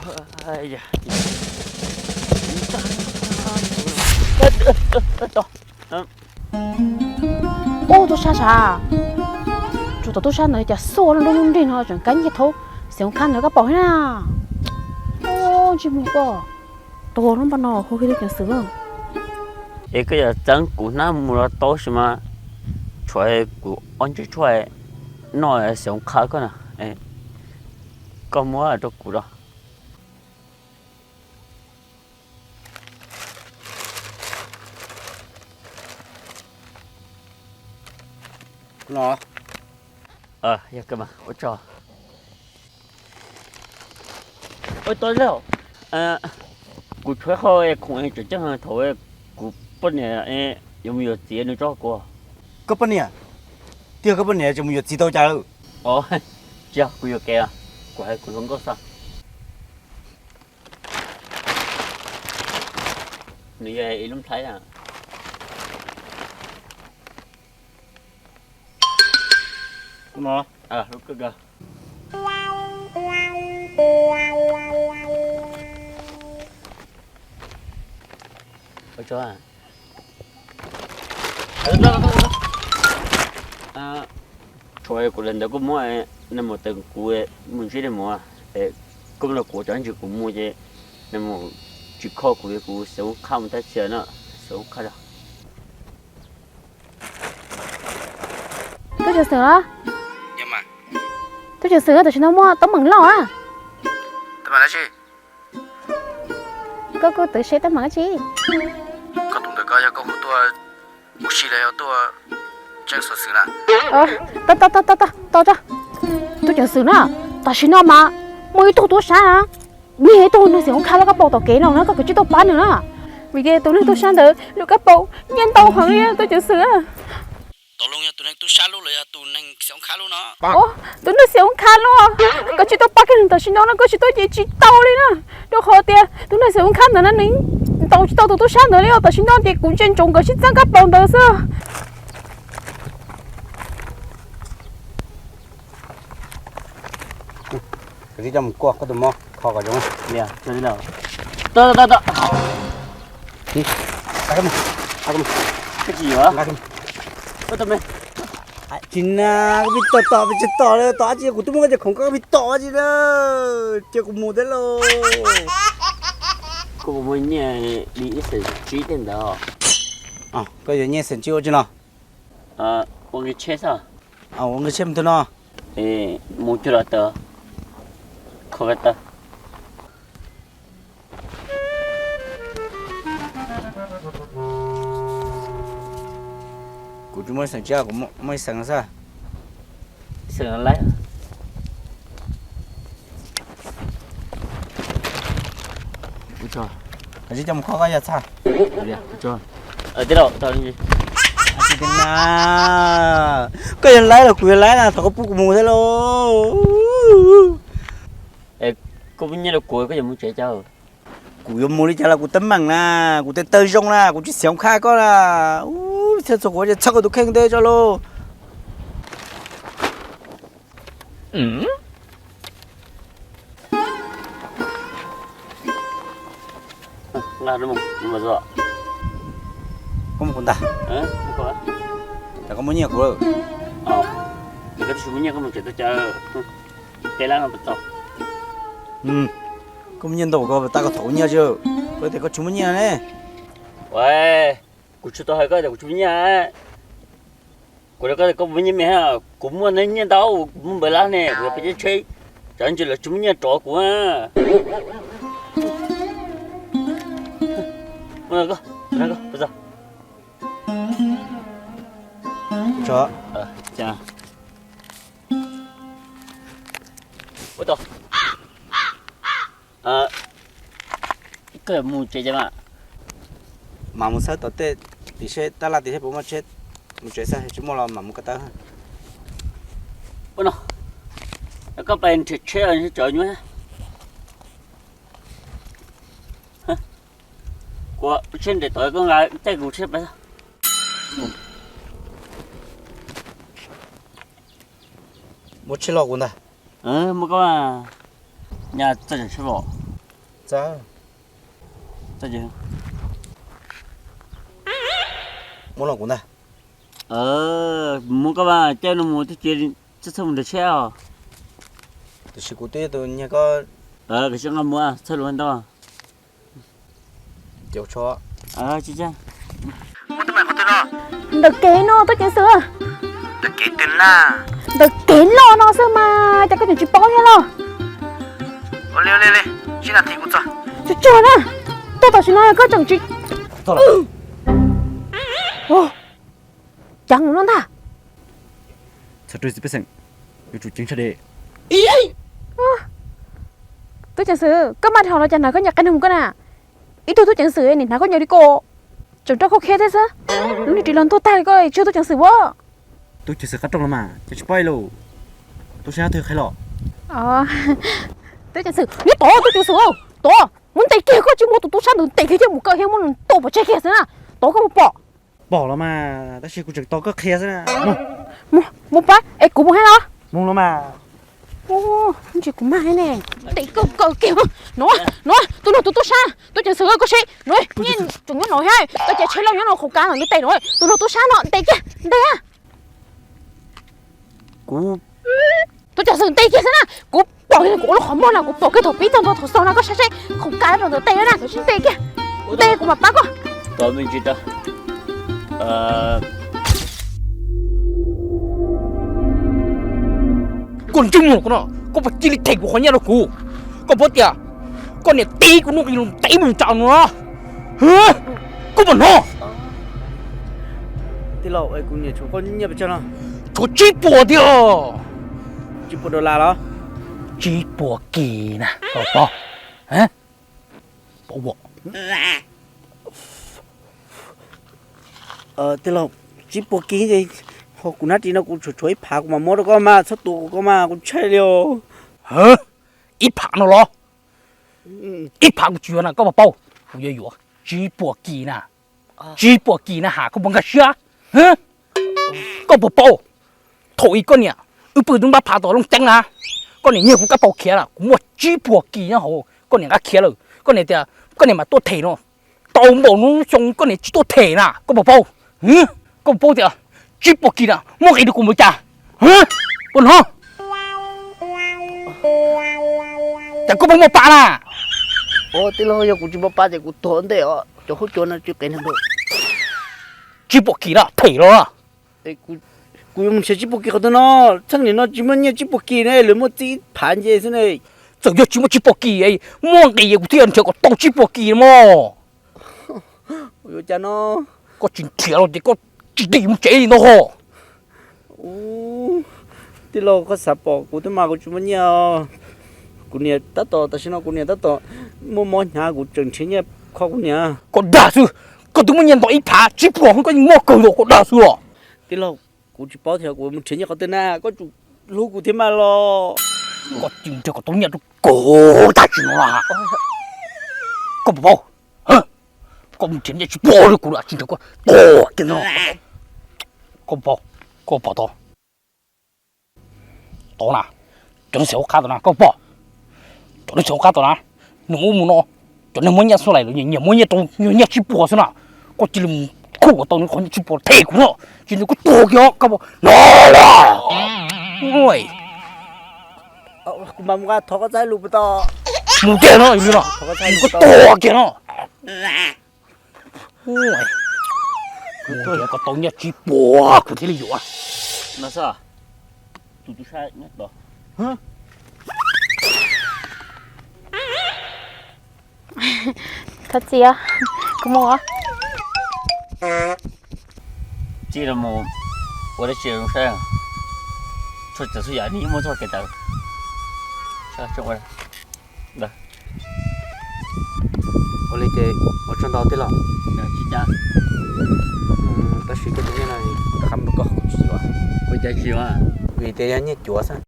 Ub, tub sab sav, tsuas tom tub sab ntawd cas xuaj lub lub nrig no tseem kav nyiaj thaum Xeev Khab ntawd kab paus thiab na. Ub, ntsej muag koj tuag lub npaj no hu kiag tub ceev xwm. Es koj yuav txeeb kuv hnab mus los tau sis mas tshuav kuv ob ntsej tshuaj noj Xeev Khab koj na, koj muab rau kuv los. Yog kawg mas ua tsaug. Ua tau, kuv tshuav qhov khoom tseem ceeb heev thaum kuv poj niam yuav mus yuav txiv nws tso kuv. Koj poj niam? Twb yog koj poj niam tseem mus yuav txiv tau cas lawm? Tsis yog kuv yuam kev, kuv hais kuv hluas nkauj xwb. Nws yog ib lub nplhaib na. Lub kawg. Tshuav kuv los ntawd koj muab nej mus tawm kuv mus ntsib nej mus, koj los kuv cov ntsis kuv mus ces nej mus tsis kho kuv, kuv xeev qhab mus tab txhia no, xeev qhab. Tub ceev xwm, tub ceev xwm, tam sim no muaj teeb meem loj a. Koj kuj twv seb teeb meem dab tsi. Koj tus ntawm ko yog koj hu tuaj ua si los yog tuaj tseem xov xwm na? Tau tau tau tau tau tso. Tub ceev xwm na, tam sim no mas muaj ib tug tub sab na, nyiag ib tug neeg xeev khab lub kab paus tom kev no na, koj kav tsij tuaj pab nws na. Vim tias tus neeg tub sab ntawd lub kab paus nyiaj ntau heev li tub ceev xwm. Tau loo yog tus neeg tub sab lub los yog tus neeg xeev khab lub no? Tus neeg xeev khab lub, koj tsis tuaj pab kiag nws tam sim no no, koj tsis tuaj ces tsis tau li na. Rau qhov tias tus neeg xeev khab ntawd na nws ntaus tsis tau tus tub sab ntawd li os. Tam sim no ces kuv ntsia ntsoov nkawd sib txeeb kab paus ntawd xwb. Koj tus mob kho kom zoo. Tsis na, koj pib tom tom pes tsawg tom lawm, tom dab tsi? Kuv twb muab koj cov khoom koj pib tom dab tsi na, cia kuv mus thiab lauj. Koj puas muaj nyiaj li ib xees tsib tej ntawd? Koj yuav nyiaj xees tsib ua tsi no? Ua nqi tsheb xwb. Ua nqi tsheb mus twg no? Mus cuag los tawm, kho ko taw. Kuv tsis muaj ib xees tsib, kuv muaj ib xees xwb. Ib xees laib. Koj mus kho koj yog txhaj. Koj yog laib los kuv yog laib na, thov koj pub kuv mus thiab lauj. Koj pub nyiaj rau kuv, koj yuav mus tsev cas? Kuv yuav mus li cas los kuv teeb meem na, kuv tes taw zoo na, kuv tsis xeem khab koj na. Thiaj txog kuv txhawb koj tus kheej ntej tso lauj. Koj mus kuv ntag. Koj muaj nyiaj kuv lawm. Koj tsis muaj nyiaj koj mus tsev tuaj cas. Peb lab no tau. Koj muaj nyiaj ntau, koj tab koj thov kuv nyiaj tsi. Koj tias koj tsis muaj nyiaj ne. Kuv tsis tau hais koj tias kuv tsis muaj nyiaj. Kuv rau koj tias koj muaj nyiaj me, kuv muaj nyiaj ntau, kuv muaj npawg lab ne, kuv yog peb ceb tsheb, cov ntsis lawv tsis muaj nyiaj rov kuv. Koj mus tsev ces mas. Mam mus xawb tom tej, tim seb tab laj tim seb puas muaj tsheb, mus tsev xwb, tsis muaj los mam mus ko taw. Ua no, koj pais nrhiav tsheb cov nyuaj. Kuv tsheb nres tod koj nqa caij kuv tsheb pais. Muab tsheb los kuv ntag. Muab koj nyaj txawj tsheb los. Txawj. Muab los kuv ntag. Muab koj mas caij no mus twb cia txhob txhawj mus nrhiav tsheb os. Tiam sis kuv twb tus nyiag koj. Koj tsis nqa mus txhawj lus ntau. Ntawm kev no tub ceev xwm. Ntawm kev loj no xwb mas cas koj tseem tsis paub thiab los? Tsuag tsuag na, tuaj tam sim no koj tseem tsis. Cas mus no ntag. Yuav tsum ceev sab de. Tub ceev xwm, koj maj dhau los cas hnav koj nyuag qe nug koj na? Ib tug tub ceev xwm nim hnav koj nyuag li ko, tseem rau koj khiav thiab xwb. Lub niag ris los ntuag tag li koj tsis yog tub ceev xwm as. Tub ceev xwm qab rooj los mas cas tsis paub ib lus. Tub sab twg qhia los? Tub ceev xwm, nyob tod tub ceev xwm, tod, muab ntes kiag, koj tsis muab tus tub sab ntawd ntes kiag thiab mus kaw thiab muab nws tua pov tseg kiag xwb na. Tod koj mus pom. Pom los mas tab sis kuv tseem tos koj qhia xwb na. Mus pab es kuv mus thiab los? Mus los mas. Ntsis kuv mag ne, ntes koj kaw kiag no, no, tus no tus tub sab, tub ceev xwm koj seb no, nyiaj tseem nyob no thiab, tau cai tsheb loj nyob no qhov kav no nws tes no, tus no tub sab no ntes kiag, ntes. Kuv, tub ceev xwm ntes kiag xwb na, kuv pom kiag kuv ua lub qhov muag no, kuv pom kiag thaum pib txog ntua thaum xaus no, koj saib seb qhov kav rau ntawm tes na, koj sib ntes kiag, ntes kuv mam pab koj. Koj ntsia mus ko no, koj puas cia li them kuv qhov nyiaj rau kuv? Koj paub tias koj niam tib kuv nuj qi lus ntev mus tsam no, koj puas hnov? Tij laug, kuv niam tshuav koj nyiaj pes tsawg no? Tshuav tsib puas tiag. Tsib puas dollar los? Tsib puas kis na, koj paub, paub. Tij laug, tsib puas kis, ho kuv nab ris no kuv tshuav tshuav ib phav kuv mam muab rau koj mas, txhob tua kuv koj mas, kuv ntshai li os. Ib phav no los? Ib phav kuv tsis yuav na, koj puas paub? Kuv yuav yuav tsib puas kis na. Tsib puas kis na has, koj puas nkag siab? Koj puas paub? Thaum ub koj niam wb pw twb npab phav tom Looj Ceeb na, koj niam nyiag kuv kab paus khiav lawm, kuv muaj tsib puas kis nyob hauv, koj niam nqa khiav lawm, koj niam tias koj niam mam tuaj them no. Tau npaum no xyoo koj niam tsis tuaj them na, koj puas paub? Koj puas paub tias tsib puas kis na muaj nqis rau kuv npaum cas? Puas hnov? Cas koj puas muaj pa na? Tij laug, yog kuv tsis muaj pa ces kuv tuag ua ntej os, cov huab cua no tsis qev nrog. Tsib puas kis na them los? Kuv yuav mus nrhiav tsib puas kis qhov twg no? Txheej nim no tsis muaj nyiaj tsib puas kis ne, lawv muaj txij ib phav nce xwb ne. Txawm yog tsis muaj tsib puas kis, muaj nqis kuv thiaj nrhiav kom tau tsib puas kis mog. Yuav cas no? Koj tsis nrhiav los ces koj tsis dim mus tsev li ntag ho. Tij laug, koj xav pom kuv thiab mas, kuv tsis muaj nyiaj. Kuv niam tab tom, tam sim no kuv niam tab tom muaj mob hnyav, kuv tseem nrhiav nyiaj kho kuv niam. Koj dag xwb, koj twb muaj nyiaj ntau ib phav tsib puas, koj yeej muaj kawg nkaus, koj dag xwb os. Tij laug, kuv tsis paub thiab, kuv mus nrhiav nyiaj qhov twg na, koj tsum hlub kuv thiab mas los. Koj tsis nrhiav kom tau nyiaj rau kuv tag tsis no los? Koj puas paub? Koj mus nrhiav nyiaj tsib puas rau kuv los tsis nrhiav koj tuag kiag no. Koj puas paub? Koj pom tod, tod na, cov neeg xeem hauv qab tod na, koj pom? Cov neeg xeem hauv qab tod na, nws mus mus no, cov neeg muab nyiaj xub lais lawv nyiam muab nyiaj rau, nyiaj tsib puas xwb na. Koj cia li mus khuj kom tau nws qhov nyiaj tsib puas them kuv no, tsis nrhiav koj tuag kiag koj puas no los? Kuv mam mus nqa thov koj txhais lus puas tau? Mus kiag no, yog li no, mus koj tuag kiag no. Kuv tuag koj tau nyiaj tsib puas kuv thiaj li yuav. No xwb, tus tub sab nyob tod. Thov txim, kuv mus. Txij no mus ua dab tsi zoo saib? Txhua tsav txhua yam nws yeej muaj txoj kev tawm. Ua li ces ua tsaug ntau tij laug. Tab sis koj tus nyiaj no qhov koj tsis yuav. Ua cas tsis yuav? Vim tias yog nyiaj cuav xwb.